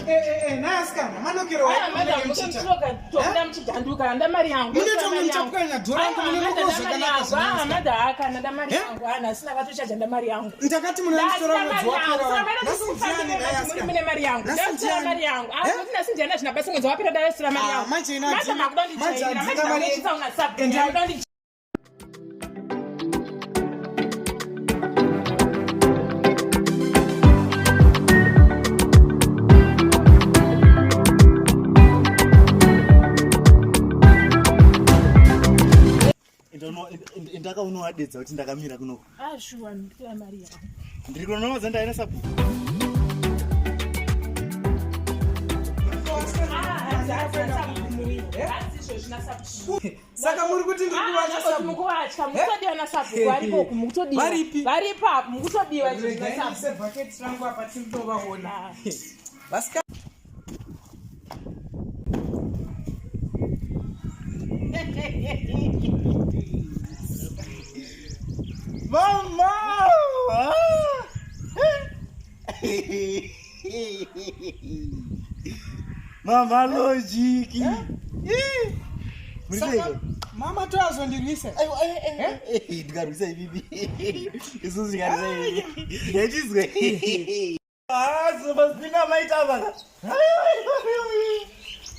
Nhai asikana, manokero tokuda muchiganduka nda mari yangu. Munoita kunge muchapwanya dhora rangu, munonokawo zvakanaka zvinonetsa. Madha akana nda mari yangu, ana asina vatochaja nda mari yangu. Ndakati munonditora mwedzi wapera. Nhasi ndiani, nhai asikana? Mune mari yangu. Nhasi Ndasira ndiani? mari yangu. Eh? Akuti nhasi ndiani, hazvina basa, mwedzi wapera ndasira mari Ah, yangu. manje ina Madha makuda manje kundijairira, handina manje mari makuda una sabhuku, Endai- makuda kundijairira. Ndakaunowadedza kuti ndakamira kunoko. Ah, shuwa, ndikutora mari yangu. Ndiri kunonomadza ndaina sabhuku. Saka muri kuti ndiri kuvatya sabhuku? Mukuvatya, mukutodiwa nasabhuku variko uku, mukutodiwa. Varipi? Varipo apo, mukutodiwa izvo Regai zvinasabhuku. ndise bhaketi rangu apa, tiri kutovaona. Vasika. Mama! Ah! Mama Logic. Muri Saka seiko? mama toazondirwisa. Aiwa, ndikarwisa ibibi. Isusu ndikarwisa ibibi. Ndachizwe. Ah, zopasina maita apa.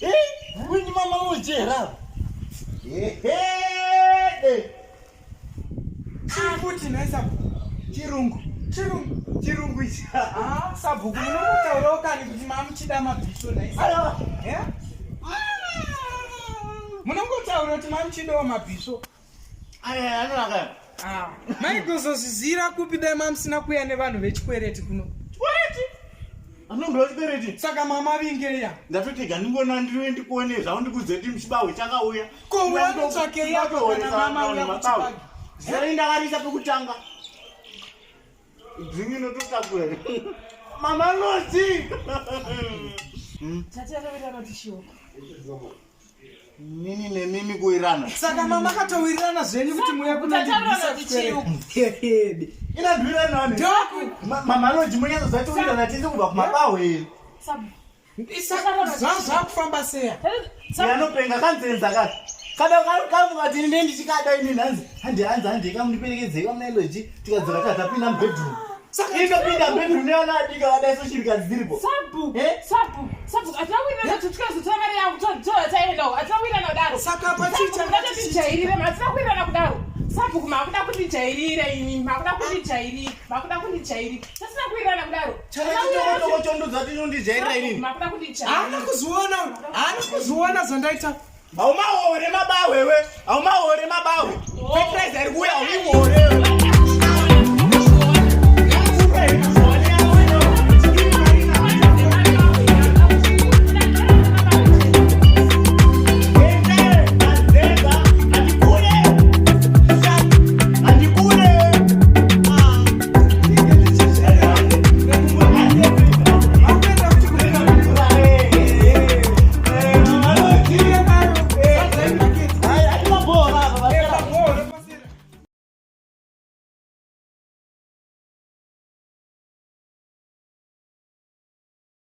Eh, kunyi mama ujera. Ehe. Chii futi nhai sabhuku? Chirungu. Chirungu. Chirungu ichi. Ah, sabhuku, munotaurawo kani kuti mamuchida mabhiso nhai? Aiwa. Eh? Munongotaura kuti mamuchidawo mabhiso. Aya anonaka. Ah, maigozozvizira kupi dai mamusina kuuya nevanhu vechikwereti kuno? Chikwereti. Anondoda chikwereti. Saka mama vingeya. Ndatotega ndingona ndiri ndikuone zvavo ndikuudze kuti muchibahwe chakauya. Ko uya kutsvakei apa kana mama uya kuchibage? Zai ndakarisa pekutanga. Dzingi inototakura. Mama Lozi. Tatawirirana kuti chioko. Nini nemimi kuirana. Saka mama katowirirana zvenyu kuti muya Tatawirirana kuti chiuku. Inadwirana nani? Ndoku. Mama Lozi munyatso dzatowirirana tese kubva kumabahwe. Sabhuku. Zvakufamba seya. Yanopenga kanzenza kati. Kada kamukati ini ndichikada ini nhanzi. Handi hanzi handi kamundiperekedze kamuna Lozi tikadzoka tatapinda mubedroom. Indopinda mubedroom neana adika vadai soshirikadzi dziripo. Sabhuku. Eh? Sabhuku. Sabhuku, hatina kuwirirana kuti tikazotora mari yangu totora taendawo. Hatina kuwirirana kudaro. Saka apa chii Sabhuku, changa munoda kundijairira, hatina kuwirirana kudaro. Sabhuku, makuda kundijairira imi, makuda kundijairira, makuda kundijairira. Tasina kuwirirana kudaro. Chana chitokotoko chondodza tinondijairira inini. Makuda Haana kundijairira. kuzviona, haana kuzviona zvandaita. Haumaore mabahwe we. Haumaore mabahwe. Oh. Fertilizer iri kuuya hauiore.